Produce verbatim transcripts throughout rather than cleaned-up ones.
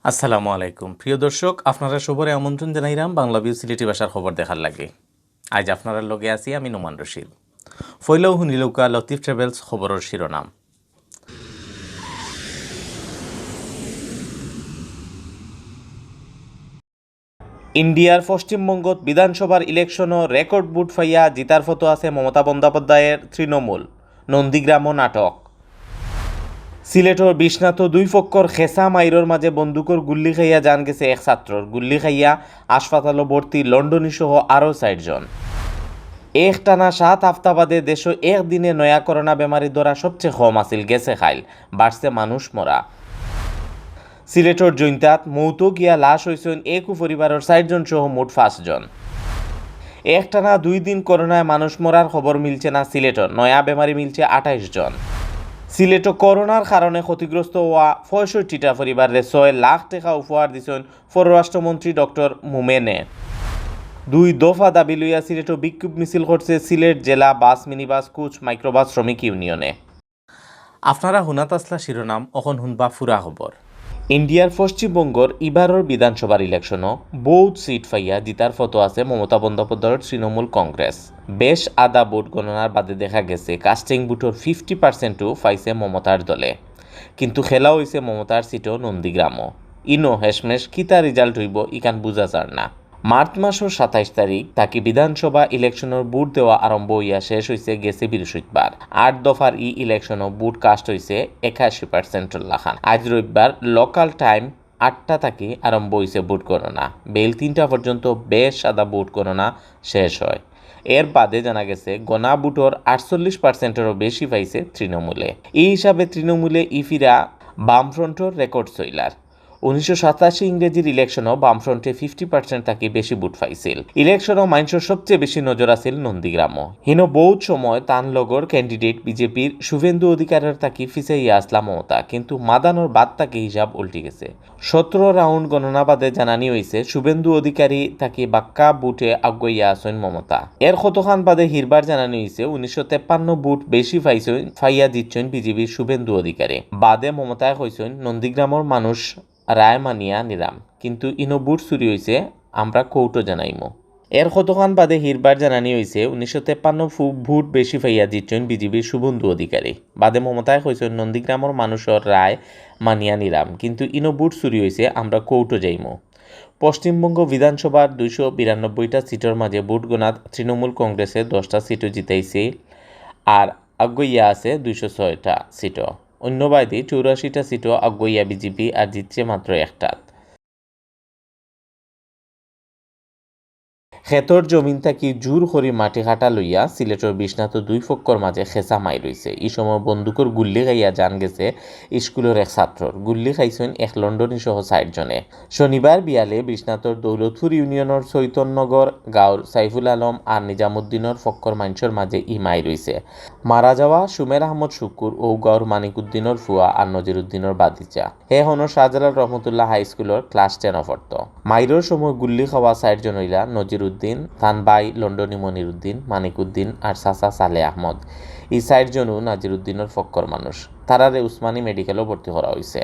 আসসালামু আলাইকুম। প্রিয় দর্শক, আপনারা সবরে আমন্ত্রণ জানাইরাম বাংলা ভিউ সিলেটি ভাষার খবর দেখার লাগি। আইজ আপনারার লগে আছি আমি নোমান রশিদ। ফয়লাউ হুনিলউক্কা লতিফ ট্রাভেলস খবরর শিরোনাম। ইন্ডিয়ার পশ্চিমবঙ্গত বিধানসভার ইলেকশনো রেকর্ড ভোট পাইয়া জিতার পথো আছে মমতা বন্দ্যোপাধ্যায়ের তৃণমূল, নন্দীগ্রামো নাটক। সিলেটর বিশ্বনাথো দুই পক্ষর খেসা মাইরর মাঝে বন্দুকর গুল্লি খাইয়া জান গেছে এক ছাত্রর। গুল্লি খাইয়া হাসপাতালো ভর্তি লন্ডনী সহ আরও চাইরজন। একটানা সাত হাপ্তা বাদে দেশো একদিনে নয়া করোনা বেমারি ধরা সবচেয়ে কম আছিল, গেছে কাইল, বাড়ছে মানুষ মরা। সিলেটর জৈন্তাত মৌতো গিয়া লাশ অইছইন একউ পরিবারর চাইরজন সহ মোট পাঁচজন। একটানা দুই দিন করোনায় মানুষ মরার খবর মিলছে না সিলেটর, নয়া বেমারি মিলছে আটাইশ জন। সিলেটো করোনার কারণে ক্ষতিগ্রস্ত অওয়া পঁয়ষট্টিটা পরিবাররে ছয় লাখ টেকা উপহার দিছইন পররাষ্ট্রমন্ত্রী ডক্টর মোমেনে। দুই দফা দাবি লইয়া সিলেটো বিক্ষোভ মিছিল করছে সিলেট জেলা বাস, মিনিবাস, কোচ, মাইক্রোবাস শ্রমিক ইউনিয়নে। আপনারা হুনাত আছলা শিরোনাম, অখন হুনবা পুরা খবর। ইন্ডিয়ার পশ্চিমবঙ্গর ইবারর বিধানসভার ইলেকশনো বউত সিট পাইয়া জিতার পথো আছে মমতা বন্দ্যোপাধ্যায়র তৃণমূল কংগ্রেস। বেশ আদা ভোট গণনার বাদে দেখা গেছে কাস্টিং ভোটর ফিফটি পার্সেন্টও পাইছে মমতার দলে। কিন্তু খেলা অইছে মমতার সিটো নন্দীগ্রামো। ইনো হেশমেশ কিতা রেজাল্ট অইবো ইখান বুঝা যার না। মার্চ মাসর সাতাইশ তারিখ থাকি বিধানসভা ইলেকশনর ভোট দেওয়া আরম্ভ অইয়া শেষ অইছে গেছে বৃহস্পতিবার। আট দফার ই ইলেকশনো ভোট কাস্ট অইছে একাশি পার্সেন্টর লাখান। আইজ রবিবার লোকাল টাইম আটটা থাকি আরম্ভ অইছে ভোট গণনা। বেইল তিনটা পর্যন্ত বেশ আদা ভোট গণনা শেষ অয়। এর বাদে জানা গেছে গণা ভোটর আটচল্লিশ পার্সেন্টরও বেশি পাইছে তৃণমূলে। ই হিসাবে তৃণমূলে ই ফিরা বামফ্রন্টর রেকর্ড ছইলার। উনিশশো সাতাশি ইংরেজির ইলেকশনো বামফ্রন্টে ফিফটি পার্সেন্ট থাকি বেশি ভোট পাইছিল। ইলেকশনো মাইনষর সবচেয়ে বেশি নজর আছিল নন্দীগ্রামো। হিনো বউত সময় তান লগর ক্যান্ডিডেট বিজেপির শুভেন্দু অধিকারীর থাকি ফিছাইয়া আছলা মমতা, কিন্তু মাদানর বাদ থাকি হিসাব উল্টি গেছে। সতেরো রাউন্ড গণনা বাদে জানানি অইছে শুভেন্দু অধিকারী থাকি বাক্কা ভোটে আগুয়াইয়া আছইন মমতা। এর কতখান বাদে হিরবার জানানি অইছে উনিশশো তেপ্পান্ন ভোট বেশি পাইছইন, পাইয়া জিতছইন বিজেপির শুভেন্দু অধিকারী। বাদে মমতায় কইছইন নন্দীগ্রামর মানুষ রায় মানিয়া নিরাম, কিন্তু ইনো ভোট চুরি অইছে, আমরা কোর্টো জানাইমু। এর কতখান বাদে হিরবার জানানি অইছে উনিশশো তেপ্পান্ন ফু-, ভোট বেশি পাইয়া জিতছইন বিজেপির শুভেন্দু অধিকারী। বাদে মমতায় কইছইন নন্দীগ্রামর মানুষর রায় মানিয়া নিরাম, কিন্তু ইনো ভোট চুরি অইছে, আমরা কোর্টো যাইমু। পশ্চিমবঙ্গ বিধানসভার দুইশো বিরানব্বইটা সিটর মাঝে ভোট গণাত তৃণমূল কংগ্রেসে দশটা সিটও জিতাইছে, আর আগুয়াইয়া আছে দুইশো ছয়টা সিটও। অন্য বায়দি চৌরাশিটা সিটও আগুয়াইয়া বিজেপি আর জিতছে মাত্র একটাত। খেতর জমিন থাকি জোর করি মাটি কাটা লইয়া সিলেটর বিশ্বনাথো দুই পক্ষর মাঝে খেসা মাইর অইছে। ই সময় বন্দুকর গুল্লি খাইয়া জান গেছে স্কুলর এক ছাত্রর। গুল্লি খাইছইন এক লন্ডনী সহ চাইরজনে। শনিবার বিয়ালে বিশ্বনাথর দৌলতপুর ইউনিয়নর চৈতন্যনগর গাঁওর সাইফুল আলম আর নিজামুদ্দিনর পক্ষর মাইনষর মাঝে ই মাইর অইছে। মারা যাওয়া সুমের আহমদ শুক্কুর অউ গাঁওর মানিকুদ্দিনর ফুয়া আর নজিরুদ্দিনর ভাতিজা। হে হনো শাহজালাল রহমতুল্লাহ হাই স্কুলর ক্লাস টেনো পড়তো। মাইরর সময় গুল্লি খাওয়া চাইরজন অইলা নজিরুদ্দিন, তান ভাই লন্ডনী মনিরুদ্দিন, মানিকুদ্দিন আর চাচা সালে আহমদ। ই চাইরজনও নজিরুদ্দিনর পক্ষর মানুষ। তারারে উসমানী মেডিকেলো ভর্তি করা অইছে।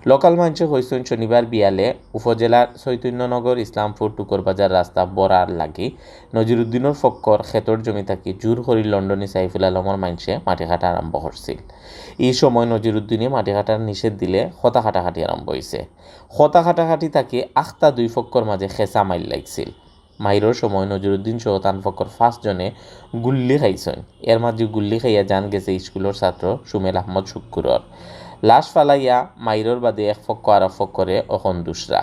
লোকাল মাইনষে কইছইন শনিবার বিয়ালে উপজেলার চৈতন্যনগর ইসলামপুর টুকরবাজার রাস্তা বরার লাগি নজিরুদ্দিনর পক্ষর খেতর জমি থাকি জোর করি লন্ডনী সাইফুল আলমর মাইনষে মাটি কাটা আরম্ভ করছিল। ই সময় নজিরুদ্দিনে মাটি কাটার নিষেধ দিলে কথা কাটাকাটি আরম্ভ অইছে। কথা কাটাকাটি থাকি আখতা দুই পক্ষর মাঝে খেসা মাইর লাগছিল। মাইরর সময় নজিরুদ্দিন সহ তান পক্ষর পাঁচজনে গুল্লি খাইছইন। এর মাঝে গুল্লি খাইয়া জান গেছে স্কুলর ছাত্র সুমেল আহমদ শুক্কুরর। লাশ ফালাইয়া মাইরর বাদে এক পক্ষ আরক পক্ষরে অখন দুসরা।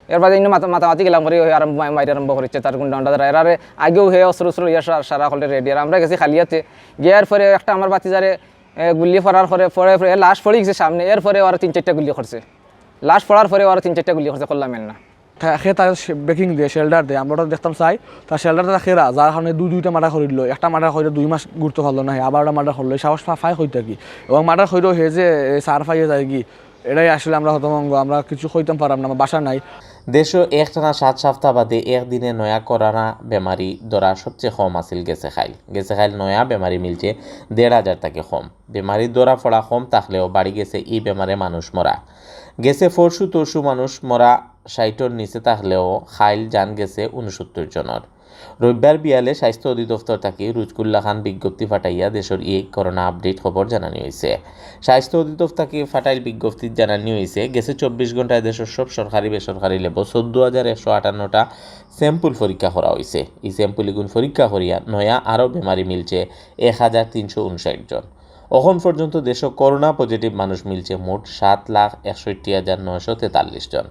এর বাদে ইনো মাতা-, মাতামাতি গেলাম করি, ওই আরম্ভ, মা-, মাইর আরম্ভ করিছে, তার গুন্ডা উন্ডা যারা। এরারে আগেও হে অস্ত্র উস্ত্র লইয়া সা-, সারা হলে রেডি। আর আমরা গেছি খালিয়াতে। গিয়ার পরে একটা আমার ভাতিজারে, এ, গুল্লি ফরার পরে, পরে, পরে লাশ পড়ি গেছে সামনে। এর পরে ওরা তিন চারটা গুল্লি করছে। লাশ পড়ার পরে ওরা তিন চারটা গুল্লি করছে, করলাম এর না। খে-, খে তার শে-, বেকিং দে, শেল্টার দে। আমরা ওটা দেখতাম চাই, তার শেল্টার তারা খেরা, যার কারণে দুই দুইটা মার্ডার করিল। একটা মার্ডার করিল দুই মাস ঘুরতে পারলো না, হে আবার ওটা মার্ডার করলো। এই সাহস ফা-, ফাই কই থাকি। এবং মার্ডার করিল হে যে, এ, সার ফাইয়ে যায় কি, এটাই আসলে আমরা হতভম্ব, আমরা কিছু কইতাম পারলাম না, আমার ভাষা নাই। দেশো একটানা সাত সপ্তাহ বাদে একদিনে নয়া করোনা বেমারি ধরা সবচেয়ে কম আছিল গেছে কাইল। গেছে কাইল নয়া বেমারি মিলছে দেড় হাজার থাকি কম। বেমারি ধরা পড়া কম থাকলেও বাড়ি গেছে ই বেমারে মানুষ মরা। গেছে পরশু তরশু মানুষ মরা ষাইটর নিচে থাকলেও কাইল জান গেছে ঊনসত্তর জনর। রবিবার বিয়ালে স্বাস্থ্য অধিদপ্তর থাকি রুজকুল্লা খান বিজ্ঞপ্তি ফাটাইয়া দেশর ই করোনা আপডেট খবর জানানি অইছে। স্বাস্থ্য অধিদপ্তর থাকি ফাটাইল বিজ্ঞপ্তিত জানানি অইছে, গেছে চব্বিশ ঘন্টায় দেশর সব সরকারি বেসরকারি ল্যাবো চৌদ্দ হাজার একশো আটান্নটা স্যাম্পল পরীক্ষা করা অইছে। ই স্যাম্পল ইগুন পরীক্ষা করিয়া নয়া আরও বেমারি মিলছে এক হাজার তিনশো ঊনষাট জন। অখন পর্যন্ত দেশো করোনা পজিটিভ মানুষ মিলছে মোট সাত লাখ একষট্টি হাজার নয়শো তেতাল্লিশ জন।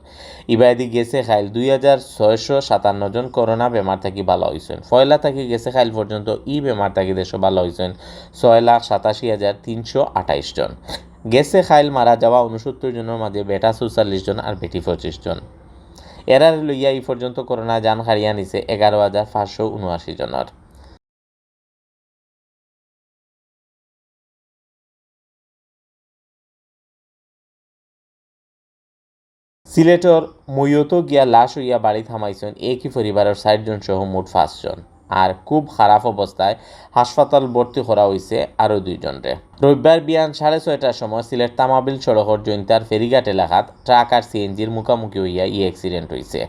ইবায়দি গেছে কাইল দুই হাজার ছয়শো সাতান্ন জন করোনা বেমার থাকি ভালা অইছইন। পয়লা থাকি গেছে কাইল পর্যন্ত ই বেমার থাকি দেশো ভালা অইছইন ছয় লাখ সাতাশি হাজার তিনশো আঠাইশ জন। গেছে কাইল মারা যাওয়া ঊনসত্তর জনর মাঝে বেটা চৌচল্লিশ জন আর বেটি পঁচিশ জন। এরারে লইয়া ই পর্যন্ত করোনা জান কাড়িয়া নিছে এগারো হাজার পাঁচশো ঊনআশি জনর। সিলেটর মৈয়তো গিয়া লাশ অইয়া বাড়িত হামাইছইন একই পরিবারর চাইরজন সহ মোট পাঁচজন। আর খুব খারাপ অবস্থায় হাসপাতাল ভর্তি করা অইছে আরও দুইজনরে। রবিবার বিয়ান সাড়ে ছয়টার সময় সিলেট তামাবিল সড়কর জৈন্তার ফেরিঘাট এলাকাত ট্রাক আর সিএনজির মুখামুখি অইয়া ই অ্যাক্সিডেন্ট অইছে।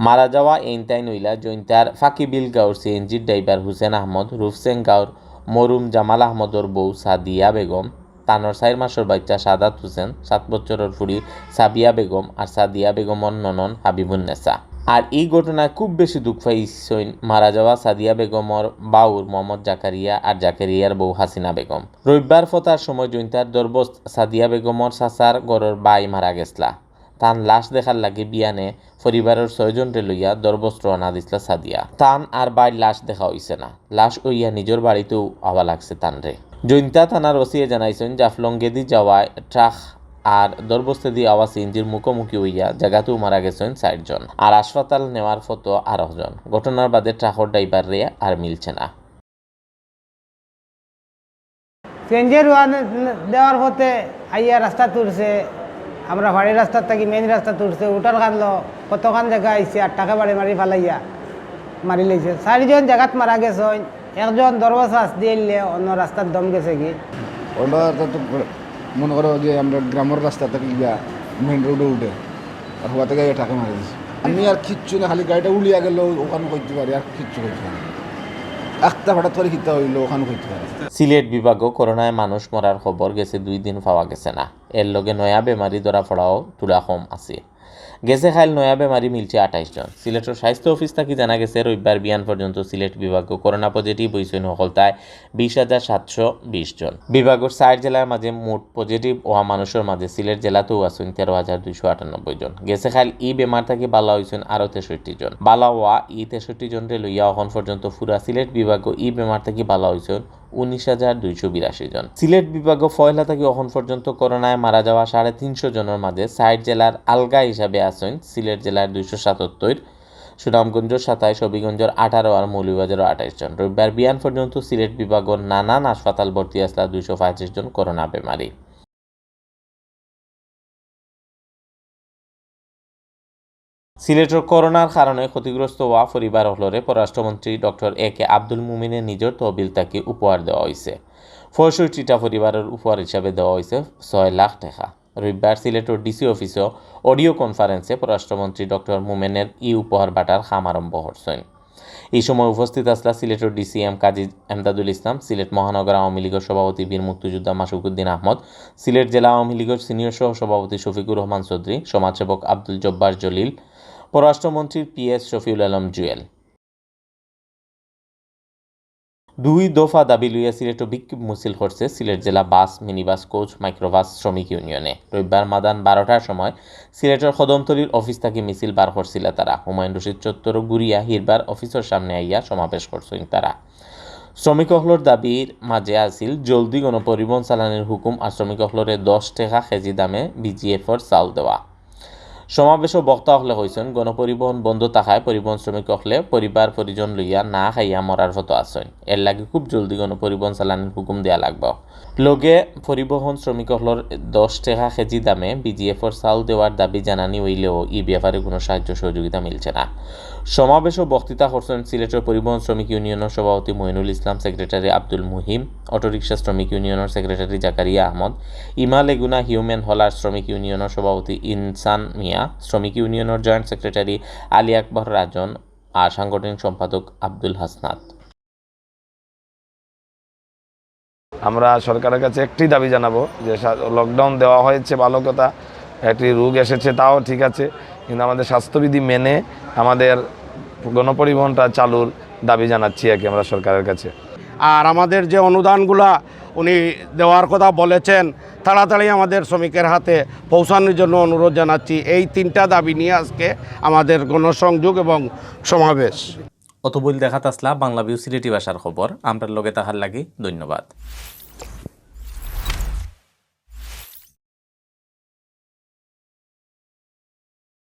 মারা যাওয়া এইনতাইন অইলা জৈন্তার ফাকিবিল গাঁওর সিএনজির ড্রাইভার হুসেন আহমদ, রূপসেন গাঁওর মরুম জামাল আহমদর বউ সাদিয়া বেগম, তানর চাইর মাসর বাইচ্চা সাদাত হুসেন, সাত বছরর ফুড়ি সাবিয়া বেগম আর সাদিয়া বেগমর ননন হাবিবুন্নেসা। আর ই ঘটনায় খুব বেশি দুখ পাইছইন মারা যাওয়া সাদিয়া বেগমর বাউর মোহাম্মদ জাকারিয়া আর জাকারিয়ার বউ হাসিনা বেগম। রবিবার ফতার সময় জৈন্তার দরবস্ত সাদিয়া বেগমর চাচার ঘরর বাই মারা গেছলা। তান লাশ দেখার লাগি বিয়ানে পরিবারর ছয়জনরে লইয়া দরবস্ত রওয়ানা দিছলা সাদিয়া। তান আর বাইর লাশ দেখা অইছে না। লাশ অইয়া নিজর বাড়িতেও আওয়া লাগছে তানরে। জৈন্তা থানার ওসিয়ে জানাইছইন, জাফলংগেদি যাওয়ায় ট্রাক আর দরবস্তেদি আওয়া সিএনজির মুখোমুখি অইয়া জাগাতেও মারা গেছইন চাইরজন। আর হাসপাতাল নেওয়ার ফতো আরকজন। ঘটনার বাদে ট্রাকর ড্রাইভাররে আর মিলছে না। সিএনজি রওয়ানা দেওয়ার পথে আইয়া রাস্তা তুলছে, আমরা ফাড়ি রাস্তা থাকি মেইন রাস্তা তুলছে, উঠার কারলো কতখান জাগা আইছে, আর ট্রাকে বাড়ি মারি ফালাইয়া মারি লাইছে। চাইরজন জাগাত মারা গেছইন, একজন দরবস্ত দিয়া আইলে অন্য রাস্তাত দম গেছেগি। ওটা তো মনে করো যে আমরা গ্রামর রাস্তা থাকি গিয়া মেইন রোডো উঠে, আর হওয়া থেকে ট্রাকে মারি দিছে। আমি আর কিচ্ছু না, খালি গাড়িটা উলিয়া গেল, ওখানে কইতে পারি, আর কিচ্ছু কইতে পারি না। একটা হঠাৎ করে কিতা অইলো, ওখানে কইতে পারি না। সিলেট বিভাগো করোনায় মানুষ মরার খবর গেছে দুই দিন পাওয়া গেছে না। এর লগে নয়া বেমারি ধরা পড়াও তুলা কম আছে। গেছে কাইল নয়া বেমারি মিলছে আঠাইশ জন। সিলেটর স্বাস্থ্য অফিস থাকি জানা গেছে, রবিবার বিয়ান পর্যন্ত সিলেট বিভাগো করোনা পজিটিভ অইছইন হকলতায় বিশ হাজার সাতশো বিশ জন। বিভাগর চাইর জেলার মাঝে মোট পজিটিভ অওয়া মানুষর মাঝে সিলেট জেলাতেও আছইন তেরো হাজার দুইশো আটানব্বই জন। গেছে কাইল ই বেমার থাকি ভালা অইছইন আরো তেষট্টি জন। ভালা অওয়া ই তেষট্টি জনরে লইয়া অখন পর্যন্ত পুরা সিলেট বিভাগো ই বেমার থাকি ভালা অইছইন উনিশ হাজার দুইশো বিরাশি জন। সিলেট বিভাগো পয়লা থাকি অখন পর্যন্ত করোনায় মারা যাওয়া সাড়ে তিনশো জনর মাঝে চাইর জেলার আলগা হিসাবে আছইন সিলেট জেলার দুইশো সাতাত্তর, সুনামগঞ্জর সাতাইশ, হবিগঞ্জর আঠারো আর মৌলভীবাজারর আঠাইশ জন। রবিবার বিয়ান পর্যন্ত সিলেট বিভাগর নানান হাসপাতাল ভর্তি আছলা দুইশো পঁয়ত্রিশ জন করোনা বেমারি। সিলেটর করোনার কারণে ক্ষতিগ্রস্ত অওয়া পরিবার অকলরে পররাষ্ট্রমন্ত্রী ডক্টর এ কে আব্দুল মুমিনে নিজর তহবিল থাকি উপহার দেওয়া অইছে। পঁয়ষট্টিটা পরিবারর উপহার হিসাবে দেওয়া অইছে ছয় লাখ টেকা। রবিবার সিলেটর ডিসি অফিসো অডিও কনফারেন্সে পররাষ্ট্রমন্ত্রী ডক্টর মুমেনের ই উপহার বাটার কাম আরম্ভ করছইন। ই সময় উপস্থিত আছলা সিলেটর ডিসি এম কাজী এমদাদুল ইসলাম, সিলেট মহানগর আওয়ামী লীগর সভাপতি বীর মুক্তিযোদ্ধা মাসুক উদ্দিন আহমদ, সিলেট জেলা আওয়ামী লীগর সিনিয়র সহ সভাপতি শফিকুর রহমান চৌধুরী, সমাজসেবক আব্দুল জব্বার জলিল, পররাষ্ট্রমন্ত্রীর পিএস শফিউল আলম জুয়েল। দুই দফা দাবি লইয়া সিলেটো বিক্ষোভ মিছিল করছে সিলেট জেলা বাস, মিনিবাস, কোচ, মাইক্রোবাস শ্রমিক ইউনিয়নে। রবিবার মাদান বারোটার সময় সিলেটর কদমতলির অফিস থাকি মিছিল বার করছিলা তারা। হুমায়ুন রশিদ চত্বরো ঘুরিয়া হিরবার অফিসর সামনে আইয়া সমাবেশ করছইন তারা। শ্রমিক অকলর দাবির মাঝে আছিল জলদি গণপরিবহন চালানির হুকুম আর শ্রমিক অকলরে দশ টেকা কেজি দামে বিজিএফর চাউল দেওয়া। সমাবেশো বক্তা অকলে কইছইন, গণপরিবহন বন্ধ থাকায় পরিবহন শ্রমিক অকলে পরিবার পরিজন লইয়া না খাইয়া মরার পথো আছইন। এর লাগি খুব জলদি গণপরিবহন চালানির হুকুম দেওয়া লাগবো। লগে পরিবহন শ্রমিক অকলর দশ টেকা কেজি দামে বিজিএফর চাউল দেওয়ার দাবি জানানি অইলেও ই ব্যাপারে কোনো সাহায্য সহযোগিতা মিলছে না। সমাবেশো বক্তৃতা করছইন সিলেটর পরিবহন শ্রমিক ইউনিয়নর সভাপতি মইনুল ইসলাম, সেক্রেটারি আব্দুল মুহিম, অটোরিকশা শ্রমিক ইউনিয়নর সেক্রেটারি জাকারিয়া আহমদ, ইমা লেগুনা হিউম্যান হলার শ্রমিক ইউনিয়নর সভাপতি ইনসান মিয়া, শ্রমিক ইউনিয়নর জয়েন্ট সেক্রেটারি আলী আকবর রাজন আর সাংগঠনিক সম্পাদক আব্দুল হাসনাত। আমরা সরকারের কাছে একটি দাবি জানাবো যে সা- লকডাউন দেওয়া হয়েছে, ভালো কথা, একটি রোগ এসেছে, তাও ঠিক আছে, কিন্তু আমাদের স্বাস্থ্যবিধি মেনে আমাদের গণপরিবহনটা চালুর দাবি জানাচ্ছি আর কি আমরা সরকারের কাছে। আর আমাদের যে অনুদানগুলা উনি দেওয়ার কথা বলেছেন, তাড়াতাড়ি আমাদের শ্রমিকের হাতে পৌঁছানোর জন্য অনুরোধ জানাচ্ছি। এই তিনটা দাবি নিয়ে আজকে আমাদের গণসংযোগ এবং সমাবেশ। অতবইল দেখাত আছলা বাংলা ভিউ সিলেটি ভাষার খবর। আমরার লগে থাকার লাগি ধন্যবাদ।